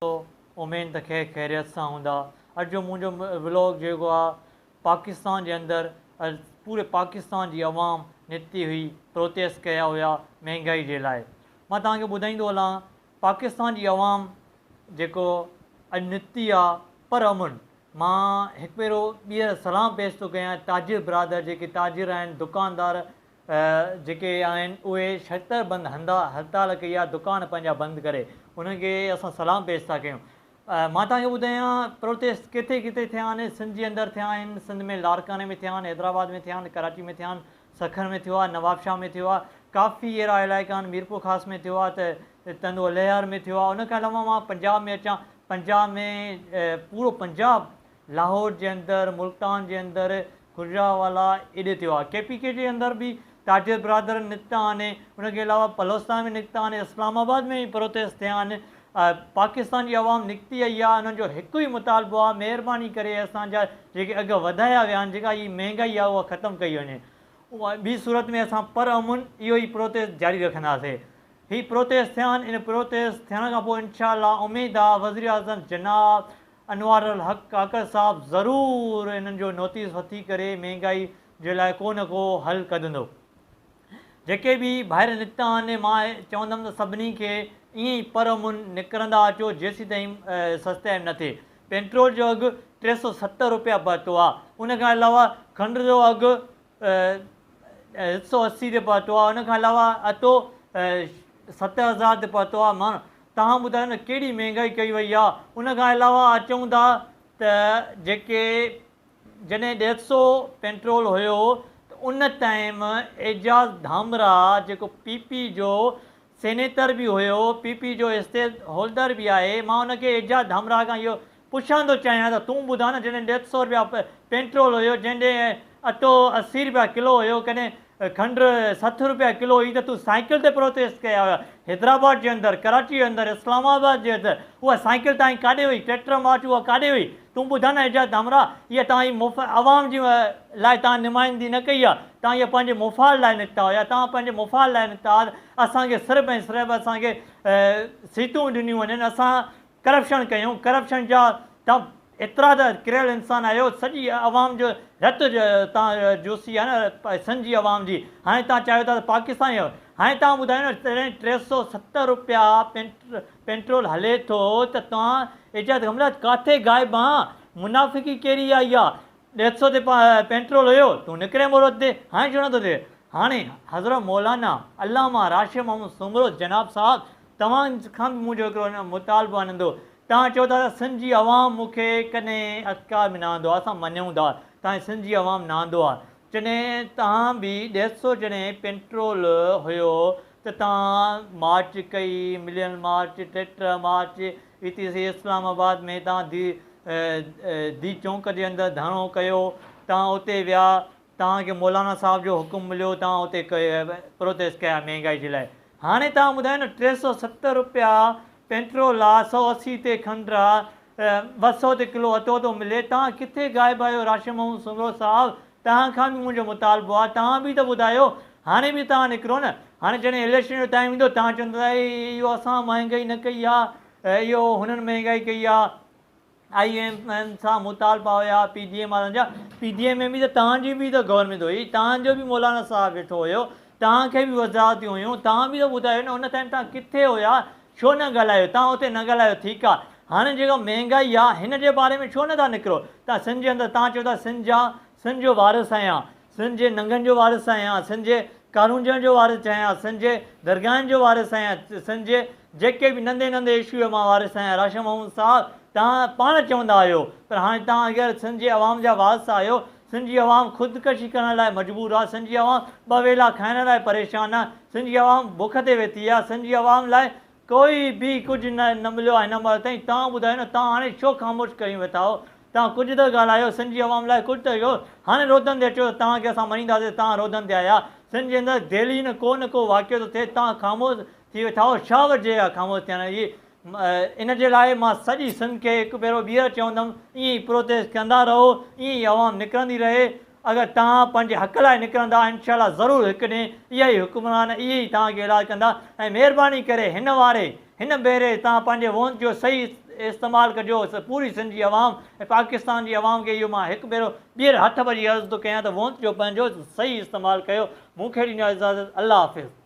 اميد ته خير خيريت سان هوندا. اڄ جو منهنجو ولاگ جيڪو آ پاڪستان جي اندر پوري پاڪستان جي عوام نڪتي هئي پروتيسٽ ڪيا هيا مهنگائي جي لاء مان توهان کي ٻڌائيندو هلان پاڪستان جي عوام جيڪو اڄ نڪتي آ پر امن مان هڪ ڀيرو ٻيهر سلام پيش ٿو ڪيان تاجر برادر جيڪي تاجر آهن دڪاندار جيڪي آهن اهي شٽر بند هندا هڙتال ڪئي آهي دڪان پنهنجا بند ڪري انهن کي اسان سلام پيش ٿا ڪيون مان توهان کي ٻڌايان پروٽيسٽ ڪٿي ڪٿي ٿيا آهن سنڌ جي اندر ٿيا آهن سنڌ ۾ لاڙڪاڻي ۾ ٿيا آهن حيدرآباد ۾ ٿيا آهن ڪراچي ۾ ٿيا آهن سکر ۾ ٿيو آهي نوابشاهه ۾ ٿيو آهي ڪافي اهڙا علائقا آهن ميرپور خاص ۾ ٿيو آهي ته تندو الهيار ۾ ٿيو آهي ان کان علاوه مان پنجاب ۾ اچان پنجاب ۾ پورو پنجاب لاهور جي اندر، ملتان جي اندر، گجرانوالا ايڏي ٿيو آهي. ڪي پي ڪي جي اندر به تاجر برادر نڪتا آهن، ان کي علاوه بلوچستان ۾ نڪتا آهن، اسلام آباد ۾ به پروٽيسٽ ٿيا آهن. پاڪستان جي عوام نڪتي آئي آهي، انهن جو هڪ ئي مطالبو آهي مهرباني ڪري اسان جا جيڪي اگهه وڌايا ويا آهن، جيڪا هي مهنگائي آهي اها ختم ڪئي وڃي. ٻي صورت ۾ اسان پر امن اهو ئي پروٽيسٽ جاري رکنداسين. هي پروٽيسٽ ٿيا آهن، ان پروٽيسٽ ٿيڻ کان پوء انشاء الله اميد آهي وزيراعظم جناب انوار الحق ڪاڪڙ صاحب ضرور انهن جو نوٽيس وٺي ڪري مهنگائي جي لاء ڪو نه ڪو حل ڪڍندو. جيڪي به ڀائر نڪتا آهن مان چوندم ته سڀني کي ائين ئي پر امن نڪرندا اچو جيسيتائين سستائي نه ٿئي. پيٽرول جو اگهه 370 روپيا پهتو آهي ان کان علاوه کنڊ جو اگهه 180 تي پهتو آهي ان کان علاوه اٽو 7000 تي پهتو آهي ماڻهو توهان ٻڌايو نه ڪهڙي مهنگائي ڪئي وئي آهي ان کان علاوه اچون ٿا ته جيڪي جڏهن ڏيڍ سو پيٽرول هيو ته ان ٽائيم اعجاز ڌامراهه جيڪو پي پي جو سينيٽر به هيو پي پي جو اسٽيڪ هولڊر به آهي مان ان کي اعجاز ڌامراهه کان اهو پڇڻ ٿو چاهيان ته تون ٻڌاء نه جڏهن ڏيڍ سئو رپيا پيٽرول هيو جنهن ڏينهن اٽو 80 رپيا ڪلو هيو ڪڏهن کنڊ 60 رپيا ڪلو هئي ته تون سائيڪل تي پروٽيسٽ ڪيا هيا حيدرآباد جي اندر ڪراچي جي اندر اسلام آباد جي اندر اها سائيڪل تائين ڪاڏي وئي ٽريڪٽر مارچ اها ڪاڏي وئي تون ٻڌاء نه اعجاز ڌامراهه اها توهان جي مف عوام جي لاء توهان نمائندگي نه ڪئي آهي توهان اها پنهنجي مفاد لاء نڪتا هيا توهان پنهنجي مفاد لاء نڪتا هئا اسان کي صرف ۽ صرف اسان کي سيٽون ڏنيون وڃن اسان ڪرپشن ڪيون ڪرپشن جا توهان ايترا ته ڪريل انسان آهيو سڄي عوام جو رت توهان جوسي آهي نه سنڌ جي عوام جي هاڻي توهان چاهيو ٿا ته پاڪستان جي هاڻي توهان ٻڌايو نه تڏهن 370 روپيا پيٽرول هلي ٿو ته توهان ايجاد گملا ڪاٿي غائب آن منافقي ڪهڙي آئي آ ڏيڍ سو تي پيٽرول هيو تون نڪرين مورو تي هاڻي ڇو نٿو ٿئي هاڻي حضرت مولانا علامه راشد محمد سومرو جناب صاحب توهان کان به منهنجو هڪڙو مطالبو آهي نندو توهان چئو ٿا ته سنڌ جي عوام مون کي ڪڏهن اختيار ۾ نه آندو آهي اسان مڃون ٿا توهان جي سنڌ جي عوام نه آندو آهي جڏهن توهان به ڏيڍ سو جڏهن پيٽرول هيو ته توهان مارچ ڪئي ملين مارچ ٽريڪٽر مارچ اتي سي اسلام آباد ۾ توهان the the چونڪ جي اندر ڌرڻو ڪيو توهان اتي ويا توهان کي مولانا صاحب جو حڪم مليو توهان اتي پروٽيسٽ ڪيا مهنگائي جي لاء هاڻي توهان ٻڌايو نه 370 روپيا پيٽرول آ 180 تي کنڊ آ 200 تي ڪلو اٽو ٿو ملي توهان ڪٿي غائب آهيو راشد محمد سومرو صاحب توهان کان به منهنجو مطالبو آ توهان به ته ٻڌايو هاڻي به توهان نڪرو نه هاڻي جڏهن اليڪشن جو ٽائيم ايندو توهان چوندا اهو اسان مهنگائي نه ڪئي آ اهو هنن مهنگائي ڪئي آ I M M سان مطالبا هيا پي ڊي ايم وارن جا پي ڊي ايم ۾ به ته توهان جي به ته گورنمينٽ هئي توهان جو به مولانا صاحب ويٺو هيو توهان کي به وزارتيون هيون توهان به ته ٻڌايو نه ان ٽائيم توهان ڪٿي هيا ڇو نه ڳالهايو توهان اتي نه ڳالهايو ٺيڪ آ هاڻي جيڪا مهنگائي آ هن جي باري ۾ ڇو نه ٿا نڪرو توهان سنڌ جي اندر توهان چئو ٿا سنڌ جا سنڌ جو وارث آهيان سنڌ جي ننگن جو وارث آهيان، سنڌ جي ڪارونجهر جو وارث آهيان، سنڌ جي درگاهن جو وارث آهيان، سنڌ جي جيڪي به ننڍي ننڍي اشو جو مان وارث آهيان، راشد محمود صاحب توهان پاڻ چوندا آهيو پر هاڻي توهان اگر سنڌ جي عوام جا وارث آهيو، سنڌ جي عوام خودڪشي ڪرڻ لاء مجبور آهي، سنڌ جي عوام ٻه ويلا کائڻ لاء پريشان آهي، سنڌ جي عوام بک تي ويٺي آهي، سنڌ جي عوام لاء ڪوئي به ڪجهه نه نه مليو آهي هن مهل تائين توهان ٻڌايو نه توهان هاڻي ڇو خاموش ڪيون ويٺا آهو توهان ڪجهه ته ڳالهايو سنڌ جي عوام لاء ڪجهه ته ڪيو هاڻي رودن تي اچو ته توهان کي اسان مڃينداسين توهان رودن تي آيا سنڌ جي اندر ڊيلي نه ڪو نه ڪو واقعو ٿو ٿئي توهان خاموش ٿي ويٺا آهو ڇا وجهه آهي خاموش ٿيڻ جي ان جي لاء مان سڄي سنڌ کي هڪ ڀيرو ٻيهر چوندم ائين ئي پروٽيسٽ ڪندا رهو ائين ئي عوام نڪرندي رهي اگر توهان پنهنجي حق لاء نڪرندا انشاء الله ضرور هڪ ڏينهن اها ئي حڪمران اهي ئي توهان کي علاج ڪندا ۽ مهرباني ڪري هن واري هن ڀيري توهان پنهنجي وونٽ جو صحيح استعمال ڪجو. پوري سنڌ جي عوام ۽ پاڪستان جي عوام کي اهو مان هڪ ڀيرو ٻيهر هٿ ٻڌي عرض ٿو ڪيان ته وونٽ جو پنهنجو صحيح استعمال ڪيو. مون کي ڏيندا اجازت. الله حافظ.